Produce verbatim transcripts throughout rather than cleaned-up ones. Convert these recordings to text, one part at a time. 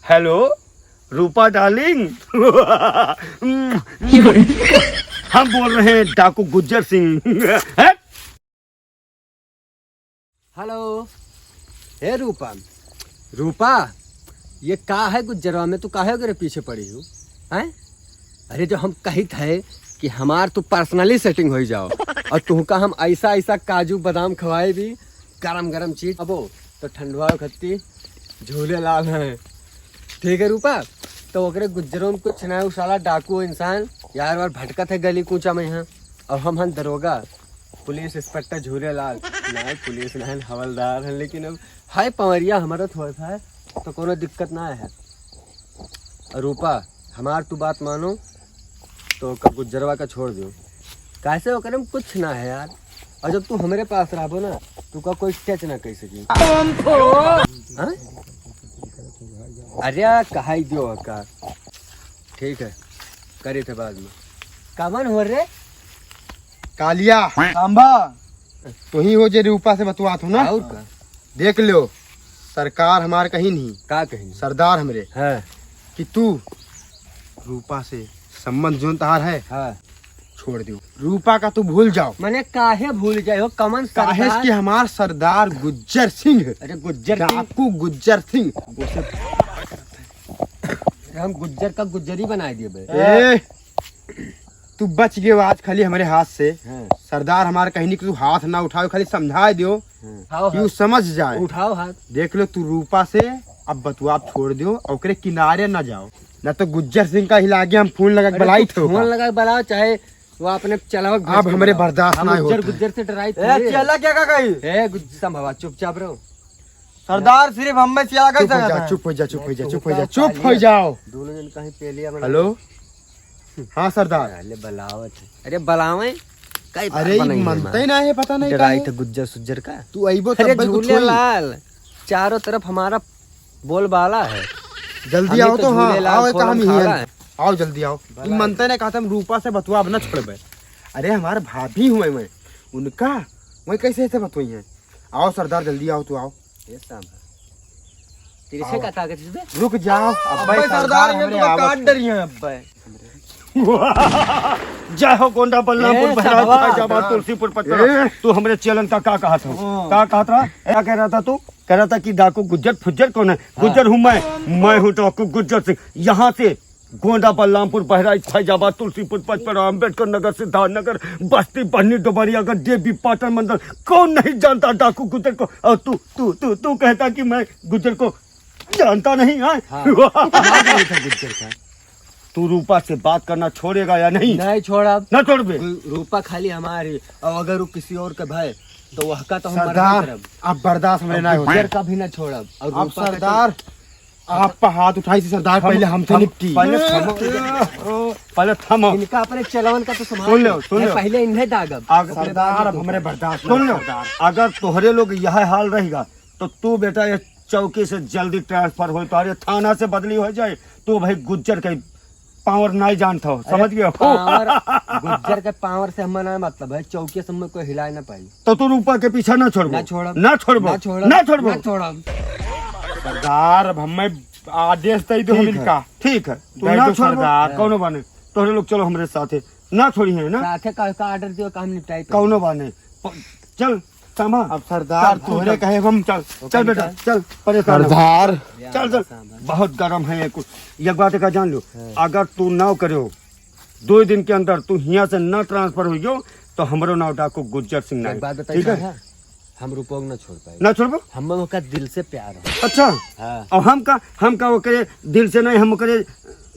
हेलो रूपा डार्लिंग। हम बोल रहे हैं डाकू गुज्जर सिंह। हैं? हेलो। हे रूपा, रूपा, ये का है गुज्जरवा में, तू काहे ओकरे पीछे पड़ी हो? हैं? अरे, जो हम कहित है कि हमार तू पर्सनली सेटिंग होई जाओ और तुहका हम ऐसा ऐसा काजू बादाम खवाए भी, गरम गरम चीज। अबो तो ठंडवा खत्ती झूले लाल है। ठीक है रूपा, तो ओकरे गुज्जरों में कुछ ना है, उ साला डाकू इंसान यार वार भटकत है गली कूचा में यहाँ। और हम हन दरोगा, पुलिस इंस्पेक्टर झूले लाल। नहीं, पुलिस नहीं, हवलदार है, लेकिन अब हाय पंवरिया हमारा थोड़ा सा है, तो कोनो दिक्कत ना है। और रूपा, हमार तू बात मानो, तो ओकर गुज्जरवा का छोड़ दियो, काहे से ओकरे में कुछ ना है यार। और जब तू हमरे पास रहबो ना, तू का कोई टच ना कर सकी। हाँ? अरे कहाई दियो का। ठीक है, करी थे बाद में। कमन हो रे? कालिया, सांभा, तू ही हो जे रूपा से बतुआत हो ना? और का? देख लो, सरकार हमार कहीं नहीं, का कहीं? सरदार हमरे, हाँ। कि तू रूपा से संबंध जोन तहार है, हाँ। छोड़ दियो। रूपा का तू भूल जाओ। मने काहे भूल जाए हो? कमन काहे सरदार? कि हमार सरदार गुज्जर सिंह, अरे गुज्जर सिंह। डाकू गुज्जर सिंह, उसे अरे हम गुज्जर का गुज्जर ही बनाए दिए बे। ए, तू बच गयो आज खाली हमरे हाथ से। हाँ। सरदार हमार कहनी कि तू हाथ ना उठाओ, खाली समझाए दियो हाँ। उठाओ कि उ हाथ। समझ जाए। उठाओ हाथ। देख लो तू रूपा से अब बतुआ छोड़ दियो, ओकरे किनारे ना जाओ, ना तो गुज्जर सिंह का हिला के हम फोन लगा के अरे बलाई तू थे फोन ओका। लगा के बलाओ, चाहे वो अपने चलावक भेज अब के हमरे बलाओ। बर्दाश्त हम ना उज्जर होता है। गुज्जर से डराई ए, थोड़ी है। चला क्या का कही? ए, गुज-, संभवा, चुपचाप रहो। सरदार सिर्फ हम में चला कर चुप हो सकता जा, है। चुप हो जा, चुप हो जा, नहीं, चुप हो जा, तुमका चुप हो कालिया जाओ। दोनों जन कहीं पेलिया बना हेलो। हाँ सरदार। अरे बलावत है। अरे बलावे। काई अरे, ई बनई है मनते माँ? ना है, पता नहीं डराई काहे। थे गुज्जर सुज्जर का। तू अइबो अरे तब्बे कुछ होई। झूलेलाल, चारों तरफ हमारा बोलबाला है। जल्दी हम ही आओ तो तो, हाँ, झूलेलाल आओ, एक फोरम हम ही खाला हैं। है। आओ जल्दी आओ। ई भला मनते है। ना कहते हम रूपा से बतुआ अब ना छोड़बे। अरे हमार भाभी हुए मैं, उनका मैं कैसे ऐसे बतुई हैं? आओ सरदार, जल्दी आओ, तू आओ। ये सांभा। तेरे से आओ। का ताकत है बे? रुक जाओ, अब्बे अब्बे सरदार, सरदार ये हमरे तो आवत काट हैं। डरी हैं अब्बे। जय हो गोंडा बलरामपुर ए, बहराइच शाबाश। फैजाबाद तुलसीपुर पचपरा। ए। तू हमरे चेलन का का कहत हो? हाँ। का कहत रहा? क्या कह रहा था तू? कह रहा था कि डाकू गुज्जर फुज्जर कौन है? हाँ। गुज्जर हूँ मैं, मैं हूँ डाकू गुज्जर सिंह। यहाँ से गोंडा बलरामपुर बहराइच फैजाबाद तुलसीपुर पचपरा अम्बेडकर नगर सिद्धार्थ नगर बस्ती बहनी डोबरियागंज देवी पाटन मंडल, कौन नहीं जानता डाकू गुज्जर को? और तू तू तू तू कहता कि मैं गुज्जर को जानता नहीं है। हाँ, ना जाने था गुज्जर का। तू रूपा से बात करना छोड़ेगा या नहीं? नहीं छोड़ब। ना छोड़बे? रू-, रूपा खाली हमारी, और अगर वो किसी और के भाई तो वह का तो हम मरबे सरदार, करब। अब बर्दास्त हमरे अब ना गुज्जर होता। का भी ना छोड़ब। और अब रूपा का तो सरदार, आप पे हाथ उठाई थी सरदार, थम-, पहले हमसे थम-, निपटी। पहले थमो। पहले थमो। इनका अपने चलवन का तो संभाल सुन लो, ले। सुन मैं लो। पहले इन्हें दागब। अगर अपने सरदार, बाद में अब हमरे तू बर्दाश्त सुन नहीं लो, सरदार। अगर तोहरे लोग यह हाल रहेगा, तो तू बेटा ये चौकी से जल्दी ट्रांसफर हो, तोहरे थाना से बदली हो जाए, तो भाई गुज्जर के पावर नहीं जानता हो, अरे समझ गया हो? पावर, गुज्जर के पावर से हमें ना मतलब है, चौकी से हमें कोई हिलाए ना पाई। तो तू रूपा के पीछा ना छोड़बो? ना छोड़ब। ना छोड़बो? ना छोड़ब। ना छोड़बो? ना छोड़ब। सरदार, अब हमें आदेश दे दो हम ठीक है, इनका। ठीक है, तू दे ना दो छोड़बो? सरदार। कौनो बाने, तोहरे लोग चलो हमरे साथे, ना छोड़ी है ना? साथे का, का ऑर्डर दियो, काम निपटाई तो। कौनो बाने, प-, चल, सामा। अब सरदार, चल, तू तोहरे चल। कहे हम चल, ओके, चल बेटा, चल। चल, परेशान हो। सरदार। चल, चल। बहुत गरम है ये कुछ। एक बात का जान लो, हाँ। अगर तू ना करो, दो दिन के अंदर तू हियां से ना ट्रांसफर हो गयो, तो हमरो नाव डाकू गुज्जर सिंह एक नहीं। बात बताई ठीक है? साहब, हम रूपो को ना छोड़ पाए। ना छोड़बो? हम ओका दिल से प्यार हो। अच्छा। हाँ। और हम का, हम का ओकरे दिल से नहीं, हम ओकरे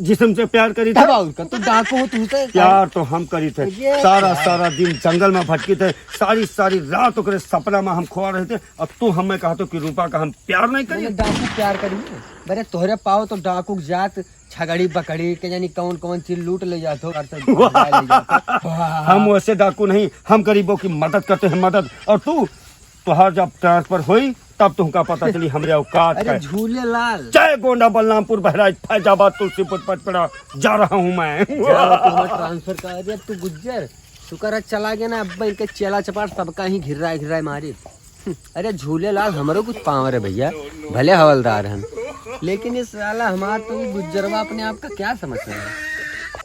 जिस्म से प्यार करी तब थे। और का, तू डाकू हो, तू से प्यार तो हम करी थे। ये सारा, यार। सारा दिन जंगल में भटकी थे, सारी, सारी रात ओकरे सपना में हम खोआ रहे थे। अब तू हमें कहा तो कि रूपा का हम प्यार नहीं करी? मैंने डाकू प्यार करी है। मेरे तोहरे पाओ तो डाकू के जात छगड़ी बकड़ी के जानी कौन कौन चीज लूट ले जात हो, घर से भगा ले जात हो। हम वैसे डाकू नहीं, हम गरीबों की मदद करते हैं, मदद। और तू, तोहार जब ट्रांसफर होई, तब तुमका पता चली हमरे औकात अरे का। झूले लाल। जय गोंडा बलरामपुर बहराइच फैजाबाद तुलसीपुर पचपरा जा रहा हूँ मैं। जा, तू हमें ट्रांसफर कर दे, तू गुज्जर। शुक्र है चला गया ना, अब इनके चेला चपाट सबका ही घिर्रा घिर्रा मारी। अरे झूलेलाल, हमरो कुछ पावर है भैया, भले हवलदार हन, लेकिन इस साला हमार तो गुज्जरवा अपने आप का क्या समझ रहा है।